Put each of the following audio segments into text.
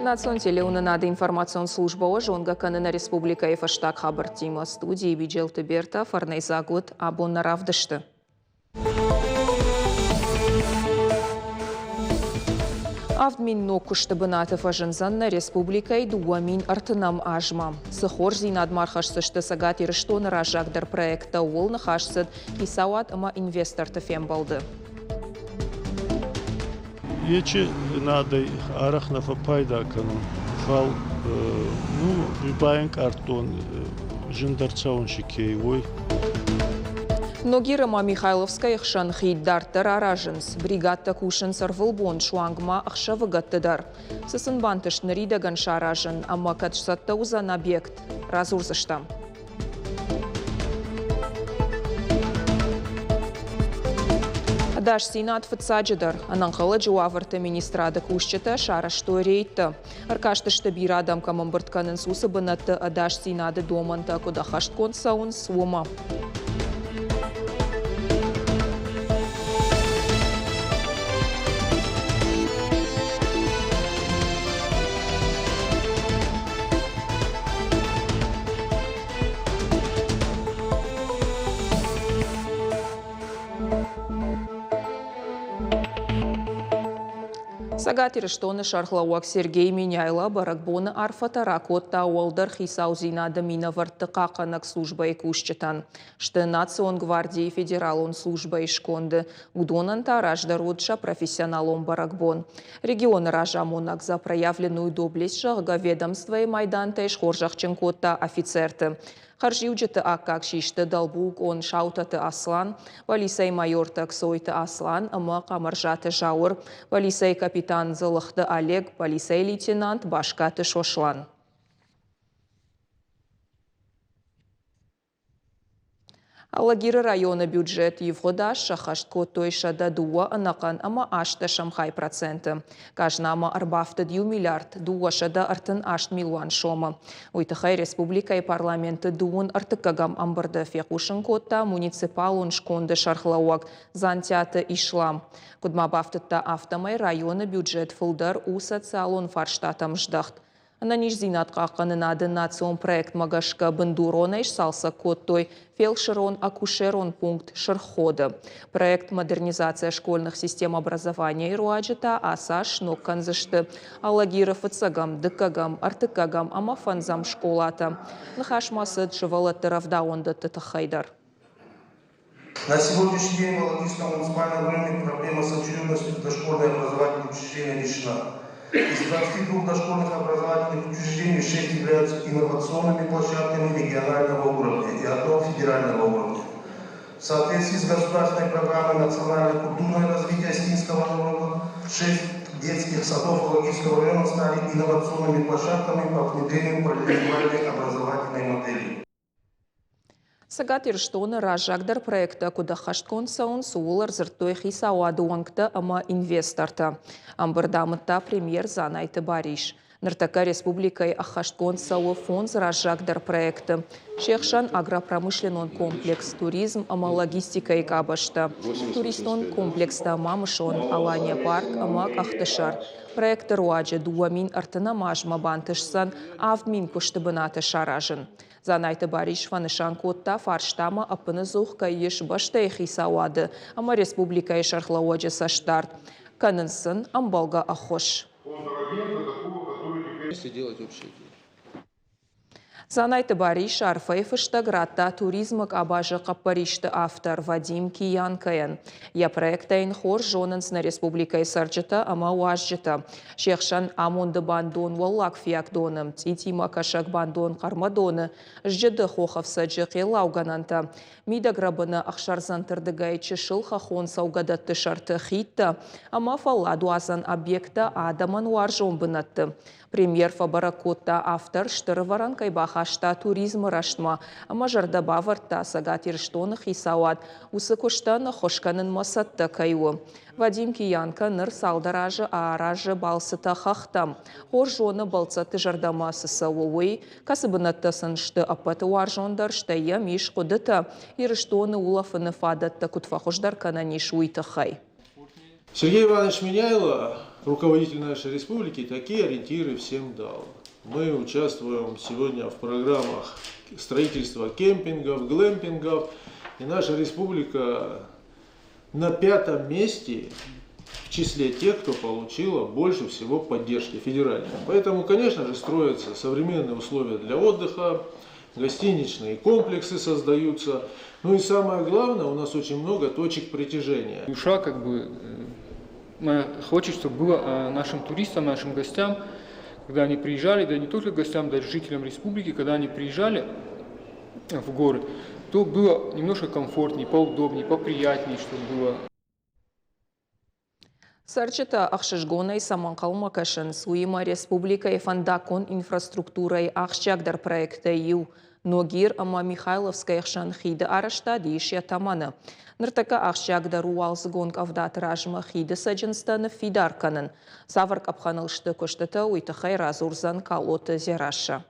Национ телеуынынады информацион службӕ уӕ зонгӕ кӕны нӕ республикӕйы фӕстаг хабӕрттимӕ. Студийы Биджелты Берта фӕрнӕйдзаг уыд абон нӕ равдысты. 7000 ног куысты бынаты фӕзындзӕн нӕ республикӕйы 2030 азмӕ. Цы хорздзинад ма рхӕсдзысты Цӕгат Ирыстоны раззагдӕр проекттӕ, ууыл ныхас цыд хицауад ӕмӕ инвесторты фембӕлды. Ечи надӕй арӕх нӕ фӕппайда кӕнун, фал ну, баӕнкъардтон зындӕр цӕун си ке уой. Ногир ӕмӕ Михайловскӕйы хсӕн хид дарддӕр аразынц. Бригадтӕ кусынц ӕрвылбон, суанг ма ӕхсӕвыгӕтты дӕр. Цы сын бантыст ныридӕгӕн саразын ӕмӕ кӕд сцӕттӕ уыдзӕн объект, радзурдзыстӕм. Ӕдасдзинад фыццаджыдӕр. Ӕнӕнхъӕлӕджы уавӕрты министрады кусджытӕ сарӕзтой рейдтӕ. Ӕркастысты бирӕ адӕм кӕм ӕмбырд кӕнынц, уыцы бынӕтты ӕдасдзинады домӕнтӕ куыд ӕххӕстгонд цӕуынц, уымӕ. Цӕгат Ирыстоны сӕргълӕууӕг Сергей Меняйло бӕрӕгбоны арфӕтӕ ракодта уӕлдӕр хицаудзинады минӕвӕртты хъахъхъӕнӕг службӕйы кусджытӕн. Сты Национ гвардийы федералон службӕйы сконды. Уыдонӕн та раздӕр уыд сӕ профессионалон бӕрӕгбон. Регионы разамонӕг за проявленную доблесть, зӕгъгӕ, ведомствойы майдантӕй схорзӕхджын кодта офицерты. Хӕрзиуджыты аккаг систы дӕлбулкъон Саутӕты Аслан, полицӕйы майортӕ Ксойты Аслан ӕмӕ Хъамырзаты Зауыр, полицӕйы капитан Дзылыхты Олег, полицӕйы лейтенант Баскаты Сослан. Алагиры районы бюджет ивгъуыд аз сӕххӕст кодтой 102 ӕнӕхъӕн ӕмӕ ӕстдӕсӕм хай проценты. Къазнамӕ ӕрбафтыд иу миллиард 238 милуан сомы. Уый тыххӕй республикӕйы парламенты дыууын ӕртыккӕгӕм ӕмбырды фехъусын кодта муниципалон сконды сӕргълӕууӕг Дзантиаты Ислам. Куыд ма бафтыдта, афтӕмӕй районы бюджет фылдӕр у социалон фарстатӕм здӕхт. Ӕнӕниздзинад хъахъхъӕнынады национ проектмӕ гӕсгӕ бындуронӕй сцалцӕг кодтой фелсырон-акушерон пункт Сырх Ходы. Проект «Модернизация школьных систем образования» руаджы та ацы аз сног кӕндзысты Алагиры фыццӕгӕм, дыккӕгӕм, ӕртыккӕгӕм ӕмӕ фӕндзӕм скъолатӕ. Ныхас ма цыд сывӕллӕтты рӕвдауӕндӕтты тыххӕй дӕр. На сегодняшний день в Алагирском муниципальном районе проблема с очередностью в дошкольное образовательное учреждение решена. Из 22 дошкольных образовательных учреждений 6 являются инновационными площадками регионального уровня и одно федерального уровня. В соответствии с государственной программой «Национальное культурное развитие осетинского народа» 6 детских садов Алагирского района стали инновационными площадками по внедрению полилингвальной образовательной модели. Цӕгат Ирыстоны раззагдӕр проекттӕ куыд ӕххӕстгонд цӕуынц, ууыл ӕрдзырдтой хицауады уӕнгтӕ ӕмӕ инвестортӕ. Ӕмбырд амыдта премьер Дзанайты Барис. Ныртӕккӕ республикӕйы ӕххӕстгонд цӕуы фондз раззагдӕр проекты. Се хсӕн агропромышленнон комплекс, туризм ӕмӕ логистикӕйы къабӕзтӕ, туристон комплекстӕ Мамысон, Алания парк ӕмӕ Къӕхтысӕр. Проекты руаджы 2030 азмӕ бантысдзӕн 7000 куысты бынаты саразын. Дзанайты Барис фӕнысан кодта, фарстамӕ ӕппынӕдзух кӕй ис бӕстӕйы хицауады ӕмӕ республикӕйы сӕргълӕууӕджы цӕстдард. Кӕнынц сын ӕмбӕлгӕ ӕххуыс. Дзанайты Барис арфӕйы фыстӕг радта туризмы къабазы хъӕппӕристы автор Вадим Киянкойӕн. Йӕ проекттӕ йын хорз зонынц нӕ республикӕйы цӕрджытӕ ӕмӕ уазджытӕ. Се хсӕн амонды бандон Уӕллаг Фиагдоны, цъитимӕ кӕсӕг бандон Хъӕрмӕдоны, Зджыды хохӕфцӕджы хъеллаугӕнӕнтӕ, Мидӕгрӕбыны ӕхсӕрдзӕнты рдыгӕй чысыл хӕххон цӕугӕдӕтты сӕрты хидтӕ ӕмӕ фӕлладуадзӕн объекттӕ адӕмӕн уарзон бынӕтты. Премьер фӕбӕрӕг кодта, автор стыр ӕвӕрӕн кӕй бахаста туризмы рӕзтмӕ ӕмӕ зӕрдӕ бавӕрдта Цӕгат Ирыстоны хицауад уыцы куыстӕн ӕххуыс кӕнынмӕ цӕттӕ кӕй у. Вадим Киянко ныр цалдӕр азы аразы балцытӕ хӕхтӕм. Хорз зоны бӕлццӕтты зӕрдӕмӕ цы цӕуы, уый, кӕцы бынӕттӕ сын сты ӕппӕты уарзондӕр, стӕй йӕм ис хъуыдытӕ, Ирыстоны улӕфыны фадӕттӕ куыд фӕхуыздӕр кӕнӕн ис, уый тыххӕй. Сергей Иванович Меняйло. Руководитель нашей республики такие ориентиры всем дал. Мы участвуем сегодня в программах строительства кемпингов, глэмпингов. И наша республика на пятом месте в числе тех, кто получила больше всего поддержки федеральной. Поэтому, конечно же, строятся современные условия для отдыха, гостиничные комплексы создаются. Ну и самое главное, у нас очень много точек притяжения. Душа как бы моя хочет, чтобы было нашим туристам, нашим гостям, когда они приезжали, да не только гостям, даже жителям республики, когда они приезжали в горы, то было немножко комфортнее, поудобнее, поприятнее, чтобы было. Цӕрджытӕ ӕхсызгонӕй цӕмӕ ӕнхъӕлмӕ кӕсынц, уыимӕ республикӕйы фӕндаггон инфраструктурӕйы ахсджиагдӕр проекттӕй иу Ногир ӕмӕ Михайловскӕйы хсӕн хиды арӕзтад ис йӕ тӕмӕны. Ныртӕккӕ ахсджиагдӕр у уалдзыгон къӕвдаты размӕ хиды цӕджындзтӕ ныффидар кӕнын. Цавӕр къӕпхӕныл сты куыстытӕ, уый тыххӕй радзурдзӕн Калоты Дзерассӕ.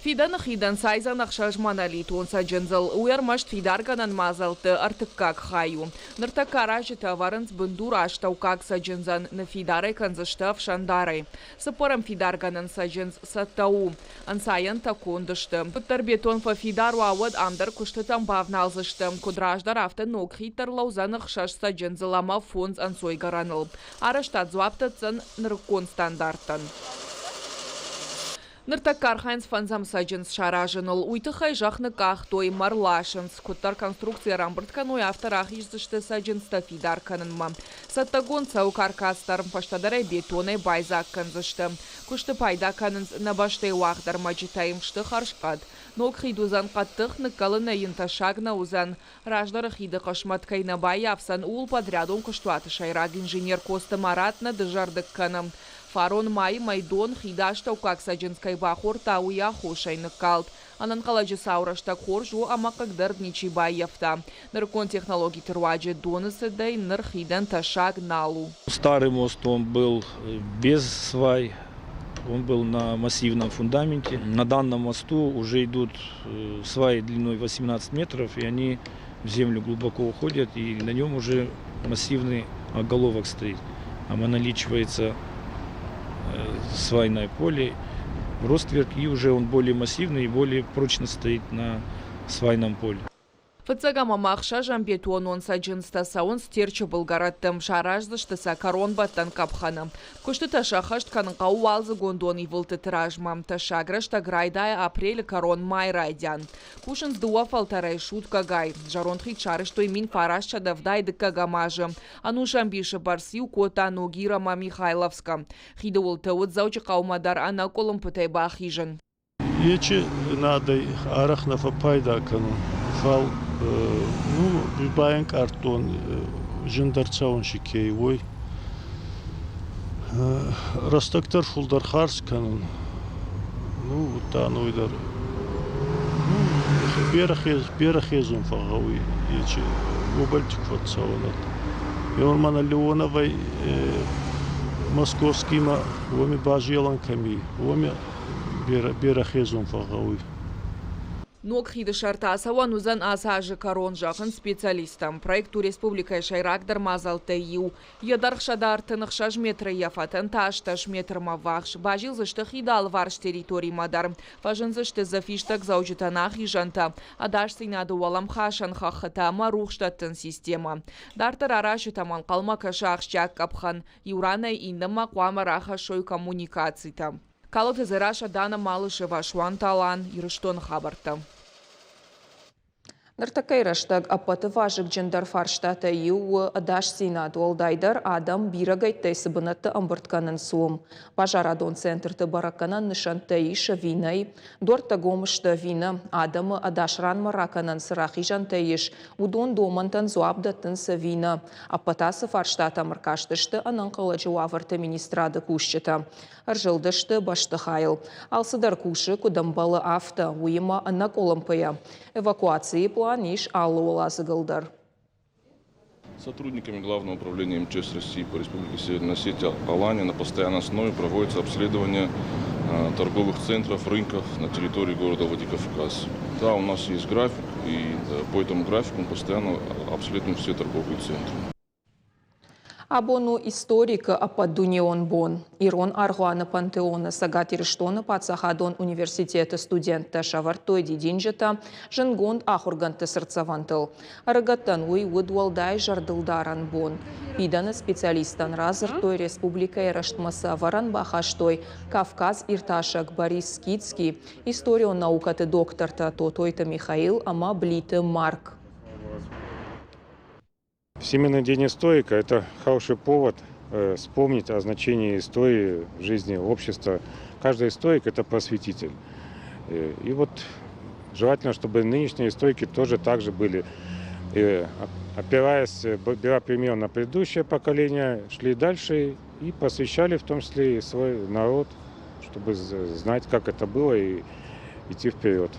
Фидӕны хидӕн сайдзӕн ӕхсӕз монолитон цӕджындзыл. Уый ӕрмӕст фидаргӕнӕн мадзӕлтты ӕртыккаг хай у. Ныртӕккӕ аразджытӕ ӕвӕрынц бындур астӕуккаг цӕджындзӕн, ныффидар ӕй кӕндзысты ӕфсӕндарӕй. Цыппӕрӕм фидаргӕнӕн цӕджындз цӕттӕ у. Ӕнцайӕнтӕ конд сты. Куыддӕр бетон фӕфидар уа, уӕд ам дӕр куыстытӕм бавналдзысты. Куыд раздӕр, афтӕ ног хид дӕр лӕудзӕн ӕхсӕз цӕджындзыл ӕмӕ фондз ӕнцойгӕрӕныл. Арӕзтад дзуапп дӕтдзӕн нырыккон стандарттӕн. Ныртӕккӕ архайынц фӕндзӕм цӕджындз саразыныл. Уый тыххӕй зӕхх ныкъкъахтой, мӕр ласынц. Куыддӕр конструкци ӕрӕмбырд кӕной, афтӕ рахиздзысты цӕджындзтӕ фидар кӕнынмӕ. Цӕттӕгонд цӕуы каркас дӕр, фӕстӕдӕр ӕй бетонӕй байдзаг кӕндзысты. Куысты пайда кӕнынц нӕ бӕстӕйы уагъд ӕрмӕджытӕй, сты хӕрзхъӕд. Ног хид уыдзӕн хъӕддых, ныккӕлынӕй йын тӕссаг нӕ уыдзӕн. Раздӕры хиды хъысмӕт кӕй нӕ баййафдзӕн, ууыл подрядон куыстуаты сӕйраг инженер Коцты Марат нӕ дызӕрдыг кӕны. Фарон майы мӕй дон хиды астӕуккаг цӕджындз кӕй бахордта, уый аххосӕй ныккалд. Ӕнӕнхъӕлӕджы цау рӕстӕг хорз у ӕмӕ хъыгдӕрд ничи баййӕфта. Нырыккон технологиты руаджы доны цыдӕй ныр хидӕн тӕссаг нал у. Старый мост он был без свай, он был на массивном фундаменте. На данном мосту уже идут сваи длиной 18 метров, и они в землю глубоко уходят, и на нем уже массивный оголовок стоит. Омоналичивается свайное поле, ростверк, и уже он более массивный и более прочно стоит на свайном поле. Фыццӕгӕм ӕмӕ ӕхсӕзӕм бетонон цӕджындзтӕ цӕуынц Терчы былгӕрӕтты, сараздзысты сӕ кӕронбӕттӕн къӕпхӕны. Куыстытӕ сӕххӕст кӕнын хъӕуы уалдзыгон донивылдтыты размӕ. Тӕссаг рӕстӕг райдайы апрелы кӕрон, майы райдиан. Кусынц дыууӕ фӕлтӕрӕй суткӕгай. Зӕронд хид сарӕзтой 1972 азы. Ӕнусӕмбисы бӕрц иу кодта Ногир ӕмӕ Михайловскӕ. Хиды уылты уыд Дзӕуджыхъӕумӕ дӕр ӕнӕкъуылымпытӕй бахизын. Ечи надӕй арӕх нӕ фӕппайда кӕнун, фал ну, баӕнкъардтон, зиндӕр цӕун си ке уой. Рӕстӕг дӕр фулдӕр харз кӕнун. Ну, удта ӕной дӕр ну, берӕ хезун фӕгъгъӕуй ечи уобӕлти ку фӕццӕуӕн. Еуӕн мӕнӕ Леоновӕй Московскиймӕ уоми базелӕн кӕми, уоми берӕ хезун фӕгъгъӕуй. Ног хиды сӕрты ацӕуӕн уыдзӕн ацы азы кӕрон, зӕгъынц специалисттӕ. Проект у республикӕйы сӕйрагдӕр мадзӕлттӕй иу. Йӕ дӕргъ 136 метры, йӕ фӕтӕн та 80 метрмӕ ввахс. Базилдзысты хиды алыварс территоримӕ дӕр. Фӕзындзысты дзы фистӕгдзӕуджытӕн ахизӕнтӕ, ӕдасдзинады уӕлӕмхасӕн хӕххытӕ ӕмӕ рухсдӕттӕн системӕ. Дарддӕр аразджытӕм ӕнхъӕлмӕ кӕсы ахсджиаг къӕпхӕн. Иу ранӕй иннӕмӕ хъуамӕ рахӕссой коммуникацитӕ. Калоты Дзерассӕ, Дана Малышева, Суанты Алан, Ирыстоны хабӕрттӕ. Ныртӕккӕйы рӕстӕг ӕппӕты вазыгджындӕр фарстатӕй иу у ӕдасдзинад, уӕлдайдӕр адӕм бирӕгӕйттӕй цы бынӕтты ӕмбырд кӕнынц, уым. Базарадон центрты бӕрӕггӕнӕн нысӕнттӕ ис ӕви нӕй, дуӕрттӕ гом сты ӕви нӕ, адӕмы ӕдас ранмӕ ракӕнӕн цы рахизӕнтӕ ис, уыдон домӕнтӕн дзуапп дӕттынц ӕви нӕ. Ӕппӕт ацы фарстатӕм ӕркастысты ӕнӕнхъӕлӕджы уавӕрты министрады кусджытӕ. Ӕрзылдысты бӕстыхайыл. Алцыдӕр кусы, куыд ӕмбӕлы, афтӕ, уыимӕ ӕнӕкъуылымпыйӕ. Эвакуацийы план ис алы уӕладзыгыл дӕр. Сотрудниками Главного управления МЧС России по Республике Северная Осетия Алания на постоянной основе проводится обследование торговых центров, рынков на территории города Владикавказ. Да, у нас есть график, и по этому графику мы постоянно обследуем все торговые центры. Абон у историкы ӕппӕтдунеон бон. Ирон аргъуаны пантеоны Цӕгат Ирыстоны паддзахадон университеты студенттӕ сӕвӕрдтой дидинджытӕ зындгонд ахуыргӕндты цыртдзӕвӕнтыл. Ӕрыгӕттӕн уый уыд уӕлдай зӕрдылдарӕн бон. Фидӕны специалисттӕн радзырдтой, республикӕйы рӕзтмӕ цы ӕвӕрӕн бахастой Кавказ иртасӕг Борис Скитский, историон наукӕты доктортӕ Тотойты Михаил ӕмӕ Блиты Марк. Всемирный день историка – это хороший повод вспомнить о значении истории в жизни общества. Каждый историк – это просветитель. И вот желательно, чтобы нынешние историки тоже так же были, опираясь, беря пример на предыдущее поколение, шли дальше и просвещали в том числе и свой народ, чтобы знать, как это было, и идти вперед.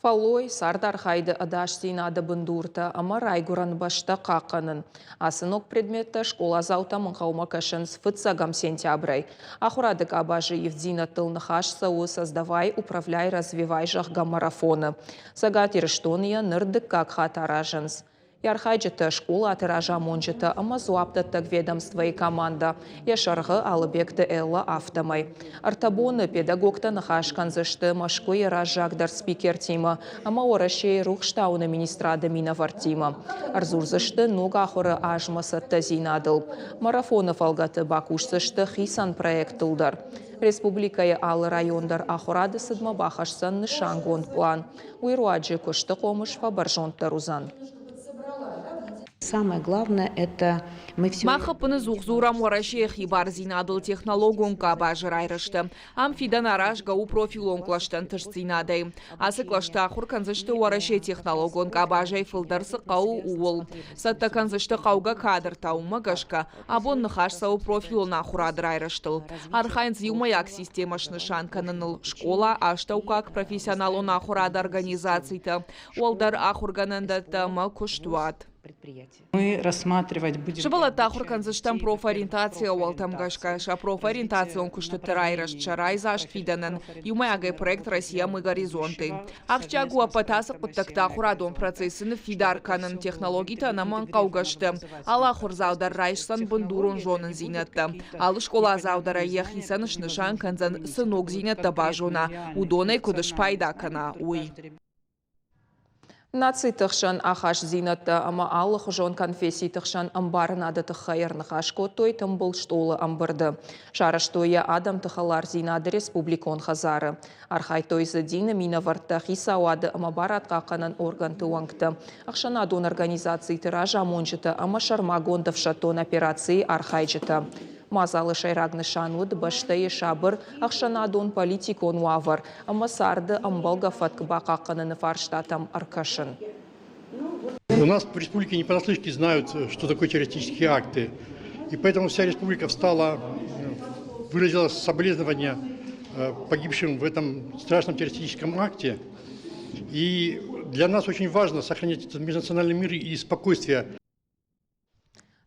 Фӕллой, цардархайды ӕдасдзинады бындуртӕ ӕмӕ райгуырӕн бӕстӕ хъахъхъӕнын. Ацы ног предметтӕ скъоладзаутӕм ӕнхъӕлмӕ кӕсынц фыццӕгӕм сентябрӕй. Ахуырады къабазы ивддзинӕдтыл ныхас цӕуы «Создавай, управляй, развивай», зӕгъгӕ, марафоны. Цӕгат Ирыстоны йӕ ныр дыккаг хатт аразынц. Йӕ архайджытӕ, скъолаты разамонджытӕ ӕмӕ дзуапдӕттӕг ведомствойы командӕ, йӕ сӕргъы Алыбегты Эллӕ, афтӕмӕй. Ӕртӕ боны педагогтӕ ныхас кӕндзысты Мӕскуыйы раззагдӕр спикертимӕ ӕмӕ Уӕрӕсейы рухстауыны министрады минӕвӕрттимӕ. Ӕрдзурдзысты ног ахуыры азмӕ цӕттӕдзинадыл. Марафоны фӕлгӕты бакусдзысты хицӕн проекттыл дӕр. Республикӕйы алы район дӕр ахуырады цыдмӕ бахӕсдзӕн нысангонд пълан. Уый руаджы куысты хъомыс фӕбӕрзонддӕр уыдзӕн. Самое главное это мы все. Мах ӕппыныдзух дзурӕм Уӕрӕсейы хибардзинадыл технологон къабазы райрӕзты. Ам фидӕн аразгӕ у профилон кълӕсты ӕнтыстдзинадӕй. Ацы кълӕсты ахуыр кӕндзысты Уӕрӕсейы технологон къабазӕй фылдӕр цы хъӕуы, ууыл. Цӕттӕ кӕндзысты хъӕугӕ кадртӕ, уымӕ гӕсгӕ Абон ныхас цӕуы профилон ахуырады райрӕзтыл. Архайынц иумӕйаг системӕ снысан кӕныныл скъола, астӕуккаг профессионалон ахуырады организацитӕ, уӕлдӕр ахуыргӕнӕндӕттӕ ӕмӕ куыстуат. Мы рассматривать будем. Сывӕллӕтты ахуыр кӕндзыстӕм профориентацийы ӕууӕлтӕм гӕсгӕ, сӕ профориентацион куыстыты райрӕзт, сӕ райдзаст фидӕнӕн, иумӕйагӕй проект «Россия мы горизонты». Ахсджиаг у ӕппӕт ацы хъуыддӕгтӕ ахуырадон процессы ныффидар кӕнын, технологитӕ ӕнӕмӕнгхъӕугӕ сты. Алы ахуырдзау дӕр райсдзӕн бындурон зонындзинӕдтӕ. Алы скъоладзау дӕр ӕй йӕхицӕн снысан кӕндзӕн, цы ногдзинӕдтӕ базона, уыдонӕй куыд спайда кӕна, уый. Нациты хсӕн ахастдзинӕдтӕ ӕмӕ алыхуызон конфесситы хсӕн ӕмбарынады тыххӕй ӕрныхас кодтой тымбыл стъолы ӕмбырды. Сарӕзтой йӕ адӕмты хӕлардзинады республикон хӕдзары. Архайдтой дзы дины минӕвӕрттӕ, хицауады ӕмӕ барадхъахъхъӕнӕн оргӕнты уӕнгтӕ, ӕхсӕнадон организациты разамонджытӕ ӕмӕ сӕрмагонд ӕфсӕддон операцийы архайджытӕ. Мадзалы сӕйраг нысан уыд бӕстӕйы сабыр ӕхсӕнадон-политикон уавӕр ӕмӕ царды ӕмбӕлгӕ фӕтк бахъахъхъӕныны фарстатӕм ӕркӕсын. У нас в республике не понаслышке знают, что такое террористические акты. И поэтому вся республика встала, выразила соболезнования погибшим в этом страшном террористическом акте. И для нас очень важно сохранять этот межнациональный мир и спокойствие.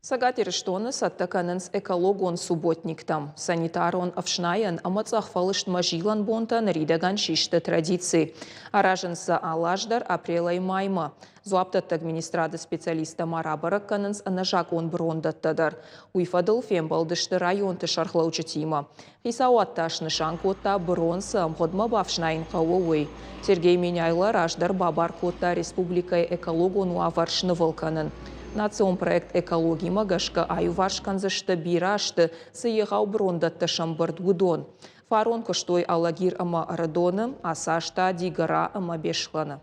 Цӕгат Ирыстоны цӕттӕ кӕнынц экологон субботниктӕм. Санитарон ӕфснайӕн ӕмӕ цъӕхфӕлыстмӕ зилӕн бонтӕ ныридӕгӕн систы традици. Аразынц сӕ алы аз дӕр апрелӕй маймӕ. Дзуапдӕттӕг министрады специалисттӕ ма рабӕрӕг кӕнынц ӕнӕзакъон брондӕттӕ дӕр. Уый фӕдыл фембӕлдысты районты сӕргълӕуджытимӕ. Хицауад та снысан кодта, брон цы ӕмгъуыдмӕ бафснайын хъӕуы, уый. Сергей Меняйло раздӕр бабар кодта республикӕйы экологон уавӕр снывыл кӕнын. Национ проект «Экологи-мӕ» гӕсгӕ аиуварс кӕндзысты, бирӕ азты цы егъау брондӕттӕ сӕмбырд, уыдон. Фарон куыстой Алагир ӕмӕ Ӕрыдоны, ацы аз та Дигора ӕмӕ Беслӕны.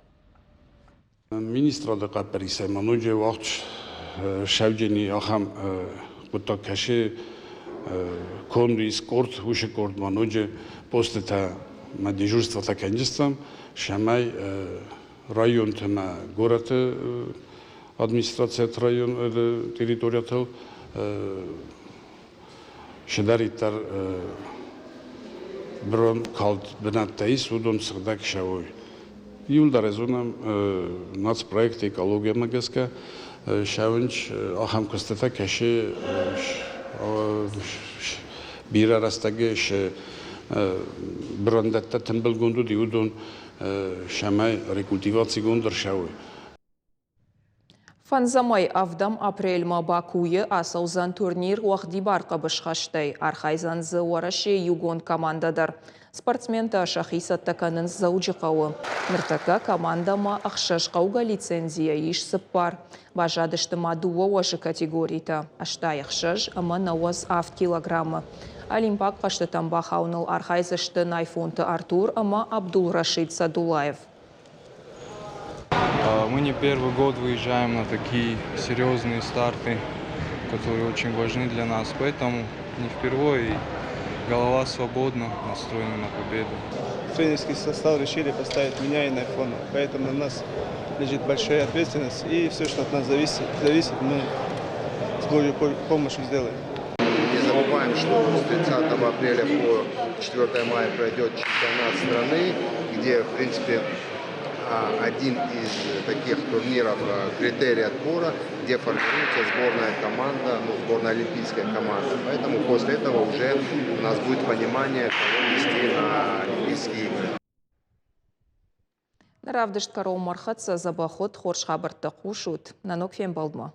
Министрады хъӕппӕрисӕй ма ноджы уагъд сӕвджени ахӕм хъуыддаг кӕсы конд ис къорд, уыцы къорд ма ноджы постытӕ мӕ дежурствотӕ кӕнджыстӕм, цӕмӕй районты мӕ горӕты администрацияты район территориятыл цыдӕриддӕр бырон калд бынӕттӕ ис, уыдон сыгъдӕг сӕуой. Иуылдӕр ӕз уынӕм нацпроект экологиямӕ гӕсгӕ сӕуынч ахӕм куыстытӕ кӕсы бирӕ рӕстӕгы бырондӕттӕ тымбылгонд уыди, уыдон цӕмӕй рекультивацигонд ӕрцӕуой. Фӕндзӕмӕй ӕвдӕм апрельмӕ Бакуйы ацӕудзӕн турнир уӕгъдибар хъӕбысхӕстӕй. Архайдзӕн дзы Уӕрӕсейы иугонд командӕ дӕр. Спортсментӕ сӕхи цӕттӕ кӕнынц Дзӕуджыхъӕуы. Ныртӕккӕ командӕмӕ ӕхсӕз хъӕугӕ лицензийӕ ис цыппар. Баззадысты ма дыууӕ уӕзы категоритӕ 86 ӕмӕ 97 килограммы. Олимпаг хъӕзтытӕм бахауыныл архайдзысты Найфонты Артур ӕмӕ Абдулрашид Садулаев. Мы не первый год выезжаем на такие серьезные старты, которые очень важны для нас, поэтому не впервые голова свободна, настроена на победу. Тренерский состав решили поставить меня и Найфона, поэтому на нас лежит большая ответственность, и все, что от нас зависит, зависит мы с Божьей помощью сделаем. Не забываем, что с 30 апреля по 4 мая пройдет чемпионат страны, где, в принципе, один из таких турниров критерий отбора, где формируется сборная команда, ну, сборная олимпийская команда. Поэтому после этого уже у нас будет понимание, кого вести на Олимпийские игры. Нӕ равдыст кӕронмӕ ӕрхӕццӕ дзӕбӕх ут, хорз хабӕрттӕ хъусут. Нӕ ног фембӕлдмӕ.